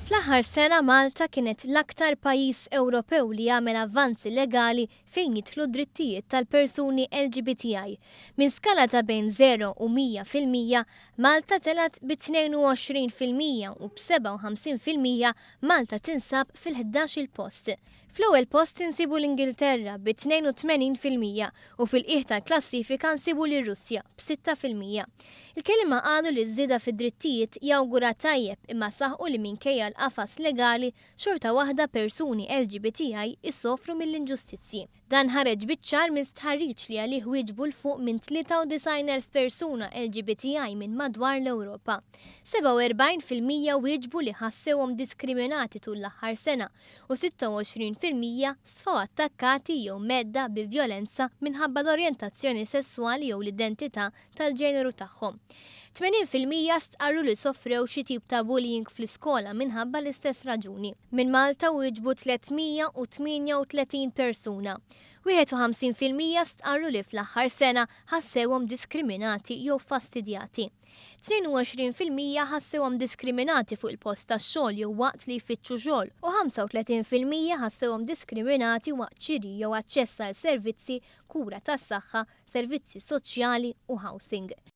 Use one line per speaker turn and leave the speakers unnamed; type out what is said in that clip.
Fl-aħħar sena Malta kienet l-aktar pajjiż Ewropew li għamel avvanzi legali fejn jidħlu drittijiet tal-persuni LGBTI. Minn skala ta' bejn 0 u 100%, Malta telgħet bi 22% u b'57% Malta tinsab fil-11-il post. Fl-ewwel post insibu l-Ingilterra bi 82% u fil-qiegħ tal-klassifika nsibu lir-Russja b'6%. Il-kelliema qalu li ż-żieda fid-drittijiet jawgura tajjeb imma saħqu li minkejja l-qafas legali xorta waħda persuni LGBTI isofru mill-inġustizzji. Dan ħareġ biċ-ċar minn stħarriġ li għalih wieġbu 'l fuq minn 93,000 persuna LGBTI minn madwar l-Ewropa. 47% wieġbu li ħassewhom diskriminati tul l-aħħar sena u 26% sfaw attakkati jew mhedda bi vjolenza minħabba l-orjentazzjoni sesswali jew l-identità tal-ġeneru tagħhom. 80% stqarru li sofrew xi tip ta' bullying fl-iskola minħabba l-istess raġuni. Minn Malta wieġbu 338 persuna. 51% stqarru li fl-aħħar sena ħassewhom diskriminati jew fastidjati. 22% ħassewhom diskriminati fuq il-post tax-xogħol jew waqt li jfittxu xogħol u 35% ħassewhom diskriminati waqt xiri jew aċċess għal servizzi, kura tas-saħħa, servizzi soċjali u housing.